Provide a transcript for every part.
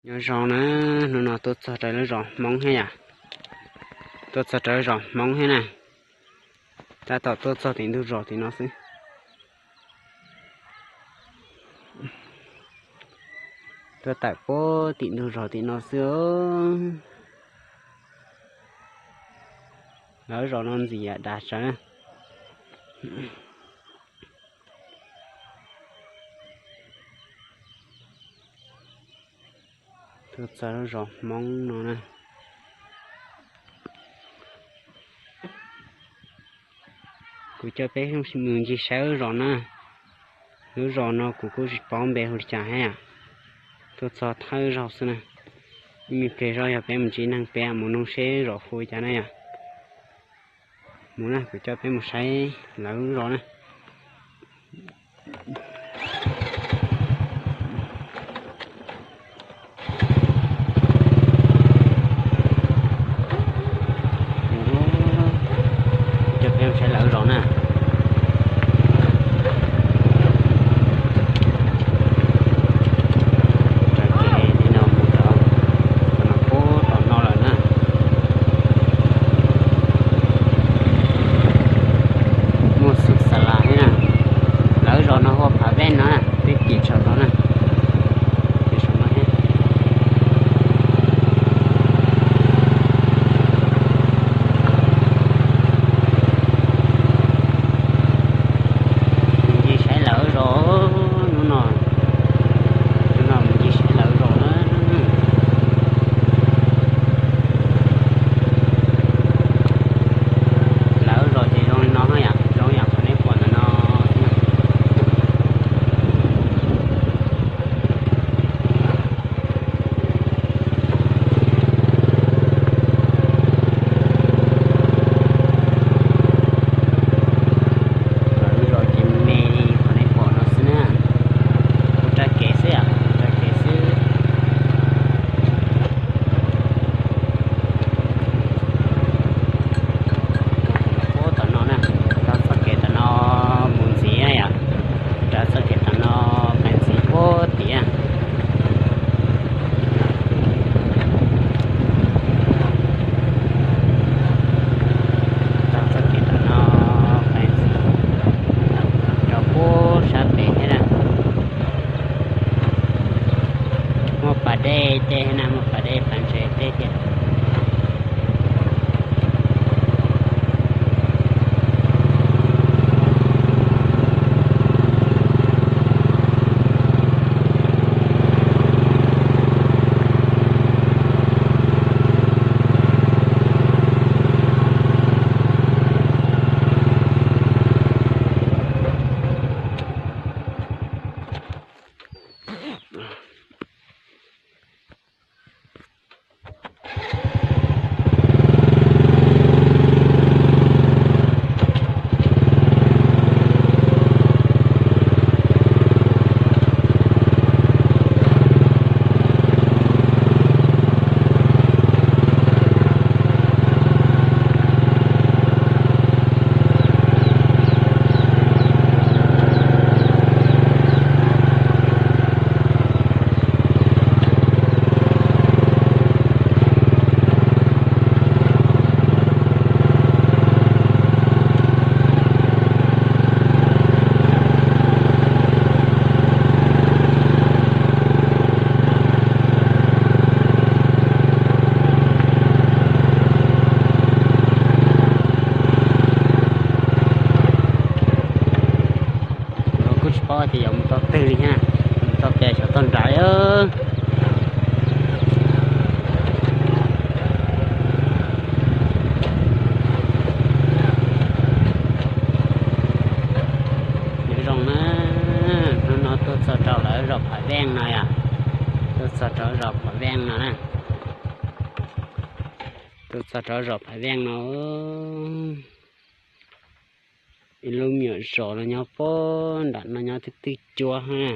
Nyob zoo na, hnub no tuaj txog rau lub zos Hmoob thiab yom. Tuaj txog rau lub zos Hmoob thiab na. Tab tom tuaj txog tim ntug zos tim no xwb. Tuaj tawm puag tim ntug zos tim no xwb. Lawv zos no ntxim yam dav tsawv na. Tuaj txog lub zos Hmoob no na. Kuv coj peb mus ncig saib lub zos na. Lub zos no kuv kuj tsis paub npe hu li cas thiab yom. Tuaj txog thawj zaug xwb na. Ib me pliag zoj yog peb mus ntsib neeg peb mus nug seb zos hu li cas na yom. Mus na, kuv coj peb mus saib lawv lub zos na. Coj peb mus saib lawv lub zos na. Raws kev li no mus rau tom no lawm na. Muaj xub xa las thiab na. Lawv lub zos no hu ua Phav Veej no na, twb cim saum no na. Cim saum no thiab. Mus ncig saib lawv lub zos, hnub no, hnub no mus ncig saib lawv lub zos na. Lawv lub zos ces zoo li no yom, zoo yam qhov nej pom ntawm no. Lawv lub zos ces me li qhov nej pom no xwb na. Ua rau kev xwb yom, ua rau kev xwb. Puag tom no na, taug txoj kev tom no mus ntxiv yom, taug txoj kev tom no mus ntxiv puag tim. Taug txoj kev tom no mus ntxiv rau puag sab pem thiab na. Muaj pas dej tej thiab na, muaj pas dej pas ntses tej thiab. Kuv kuj tsis paub tias yuav mus tau twg li thiab, mus tau pem xyov tau nrad. Nyob zoo na, hnub no tuaj txog rau lawv zos Phav Veej no yom, tuaj txog rau zos Phav Veej no na, tuaj txog rau zos Phav Veej no. Ib lub me nyuam zos los nyob puag nram no nyob twb twb cuab na,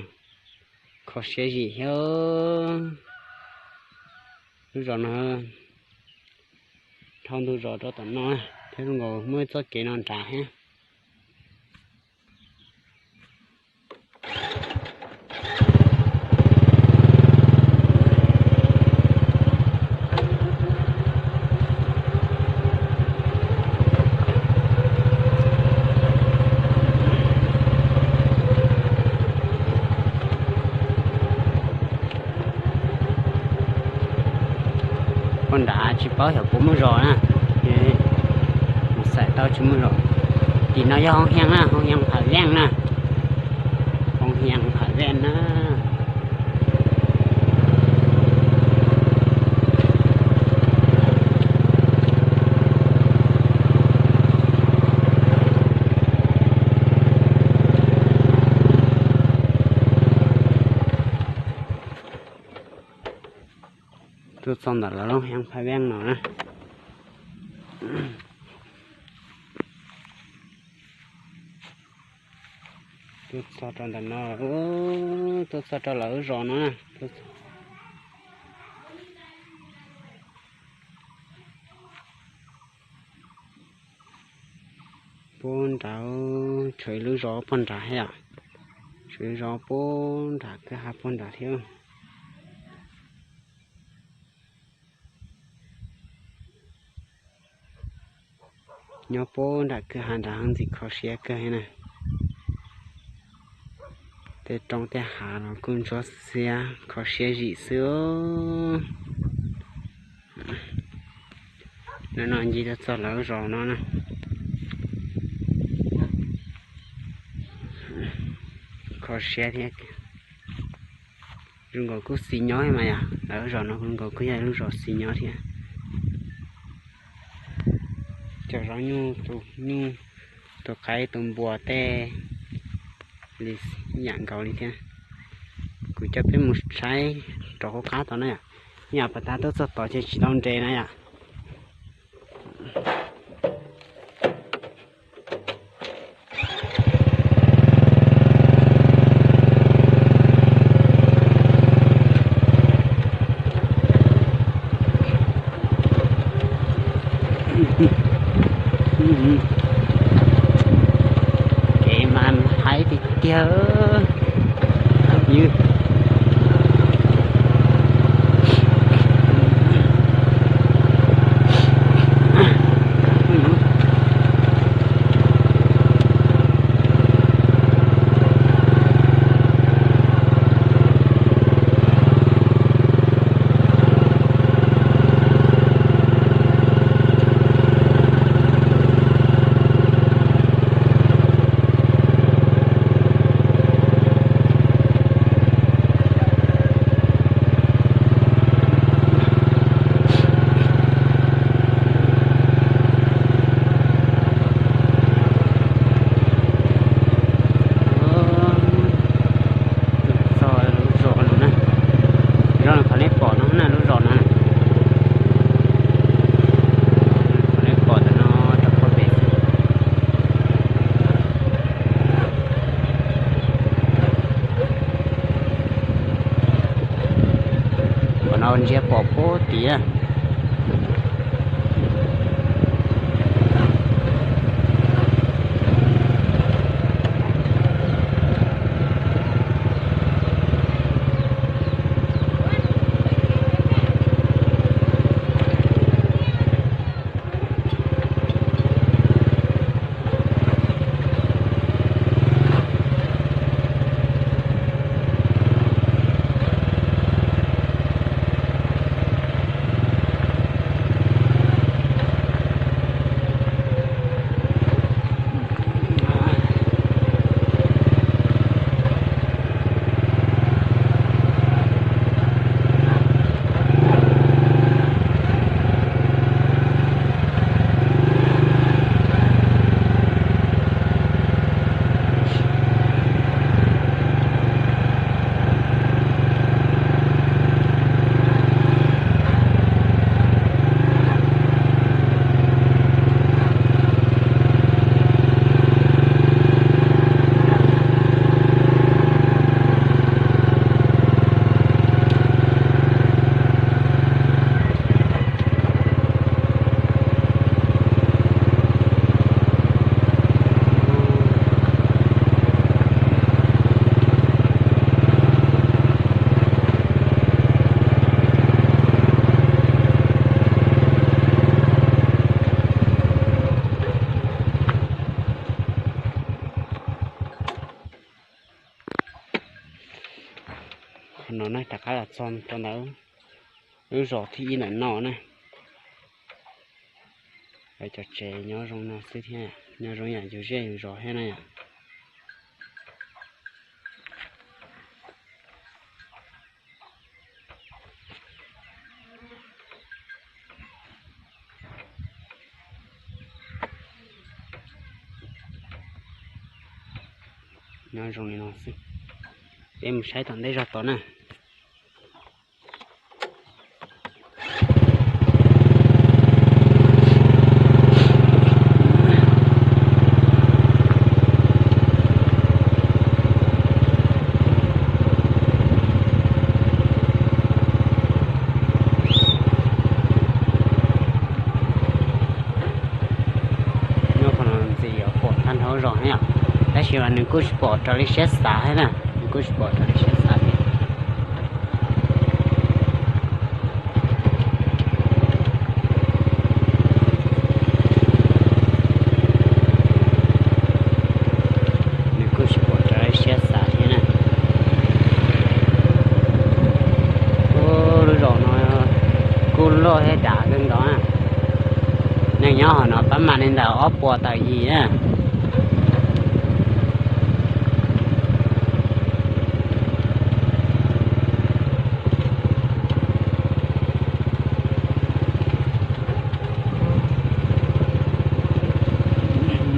kho siab zim thiab. Lub zos no dhau ntug zos rau tom no thiab, zoo nkaus muaj ib txoj kev no nrad thiab. Poj nrad tsis paub xyov puas muaj zos na, mus xaim tau tsis muaj zos. Tim no yog Hoo Hias na, Hoo Hias Pham Veej na, Hoo Hias Pham Veej na. Tuaj txog ntawm lawv lub Hoo Hias Pham Veej no na. Tuaj txog rau ntawm no, tuaj txog rau lawv lub zos no na. Puag nrad, tshuav ib lub zos puag nrad thiab yom. Tshuav ib lub zos puag nrad kwj ha puag nrad thiab. Nyob puag nram kwj ha nrad ntxim kho siab kawg na. Tej roob tej hav los kuj ntsuab xiab kho siab zim xwb. Hnub no ncig tuaj txog lawv lub zos no na. Kho siab thiab. Zoo nkaus kuj xis nyob thiab mas yom, lawv lub zos no zoo nkaus kuj yog lub zos xis nyob thiab. Cov zaub nyuj, tus nyuj, tus qaib tus npua tej li ib yam nkaus li thiab. Kuv coj peb mus saib rov qab tod na yom. Ib yam pas tas tuaj txog tod ces tsis tau nres na yom. Kev mas haib tiag tiag. Txog lub zos no na, zos no qhov nej pom no na, lub zos no, qhov nej pom ntawm no rau pem. Qhov no ntsia pom puag tid. Qhov no na, rov qab los txog rau ntawm lub zos thib ib ntawm no na. Lawv cov tsev nyob zoo no xwb thiab, nyob zoo yam yus zej yus zos thiab na yom. Nyob zoo li no xwb, peb mus saib tom ntej zog tod na. Nyob qhov no ntxim yuav pom tag nrho zos na yom, tab sis mas nws kuj tsis pom raws li siab xav thiab na, nws kuj tsis pom raws li siab xav thiab. Nws kuj tsis pom raws li siab xav thiab na. Ub, lub zos no kuj loj thiab dav kawg nkaus na. Neeg nyob hauv no pab mas li ntawm ob puas tawm yim na.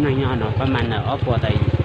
Neeg nyob hauv no pab mas ntawm ob puas tawm yim.